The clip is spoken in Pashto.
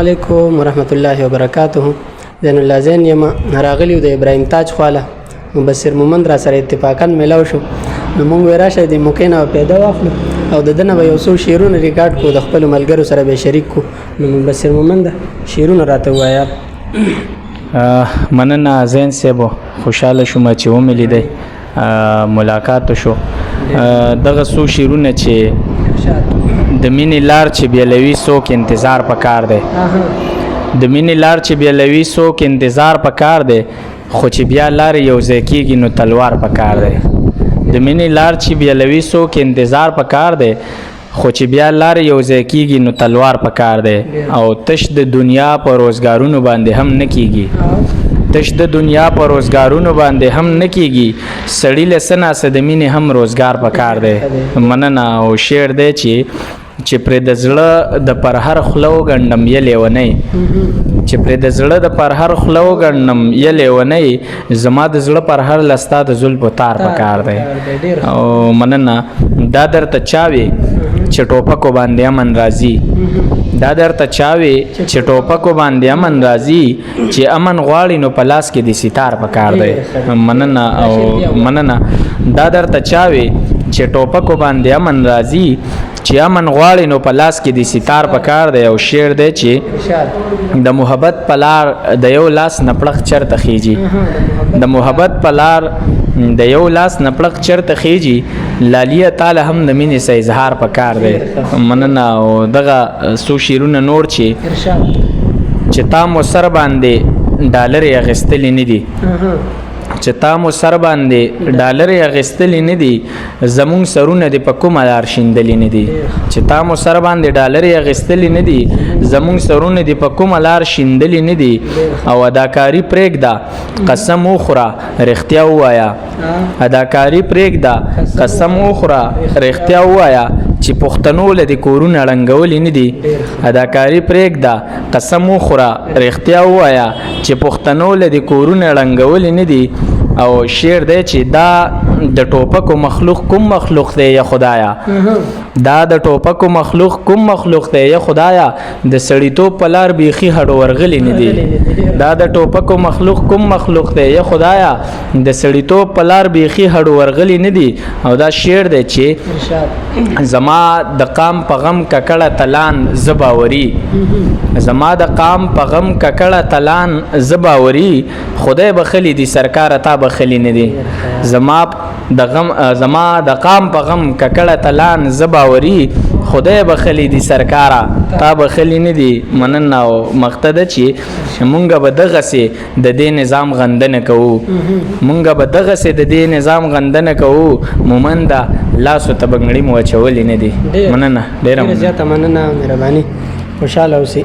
علیکم ورحمت الله وبرکاته. زین الله زین یم، راغلی د ابراهیم تاج خواله. مبصر مومند را سره اتفاقا ملاو شو، نو مونږ وراشه د موقع نه پیدا واخلو او د دنه به یو څو شعرونه ریکارډ کو، د خپل ملګرو سره به شریک کو. نو مبصر مومند، شعرونه راته وایا. مننه زین صاحب، خوشاله شوم چې ومې لیدی، ملاقات شو. دغه څو شعرونه چې د مینې لار چې بیلوي څوک انتظار پکار دی، د مینې لار چې بیلوي څوک انتظار پکار دی، خو چې بیا لار یو ځای کېږي نو تلوار پکار دی. د مینې لار چې بیلوي څوک انتظار پکار دی، خو چې بیا لار یو ځای کېږي نو تلوار پکار دی. او تش د دنیا په روزګارونو باندې هم نه کېږي، تش د دنیا په روزګارونو باندې هم نه کېږي، سړي له څه ناڅه د مینې هم روزګار پکار دی. مننه. او شعر دی چې پرې د زړه د پرهر خوله وګنډم یه لیونۍ، چې پرې د زړه د پرهر خوله وګنډم یه لیونۍ، زما د زړه پرهر له ستا د زلفو تار پکار دی. او مننه. دا درته چاوي چې ټوپکو باندې امن راځي، دا درته چاوي چې ټوپکو باندې امن راځي، چې امن غواړي نو په لاس کې د ستار پکار دی. مننه. او مننه. دا درته چاوي چې ټوپکو باندې امن راځي، چې امن غواړي نو په لاس کې د ستار پکار دی. او شعر دی چې د محبت په لار د یو لاس نپړق چرته خيږي، د محبت په لار د یو لاس نپړق چرته خيږي، لالیه تعالی هم د مینې سره اظهار پکار دی. مننه. او دغه څو شعرونه نور چې تا مو سر باندې ډالر اغستلې نه دي، چې تا مو سر باندې ډالر اغستلې نه دي، زمونږ سرونه دې په کومه لار شیندلې نه دي. چې تا مو سر باندې ډالر اغستلې نه دي، زمونږ سرونه دې په کومه لار شیندلې نه دي. او اداکاری پرېږده، قسم وخوره، رښتیا ووایه. اداکاری پرېږده، قسم وخوره، رښتیا ووایه، چې پښتنو له دې کورونه ړنګولې نه دي. اداکاری پرېږده، قسم وخوره، رښتیا ووایه، چې پښتنو له دې کورونه ړنګولې نه دي. او شعر دی چې دا د ټوپکو مخلوق کوم مخلوق دی یا خدایا، دا د ټوپکو مخلوق کوم مخلوق دی یا خدایا، د سړیتوب په لار بیخي هډو ورغلي نه دي. دا د ټوپکو مخلوق کوم مخلوق دی یا خدایا، د سړیتوب په لار بیخي هډو ورغلي نه دي. او دا شعر دی چې زما د قام په غم ککړه تلان زباوري، زما د قام په غم ککړه تلان زباوري، خدای بخلی دي سرکار تا بخلی نه دي. زما د غم، زما د قام په غم ککړه تلان زباوري، خدای بخلی دي سرکارا تا بخلی نه دي. مننه. او مقصد چې مونږ به دغه سي د دې نظام غندنه کوو، مونږ به دغه سي د دې نظام غندنه کوو، مومنده لاسو ته بنګړي مو اچولې نه دي. مننه ډیره زیاته مننه، مهرباني، خوشاله اوسئ.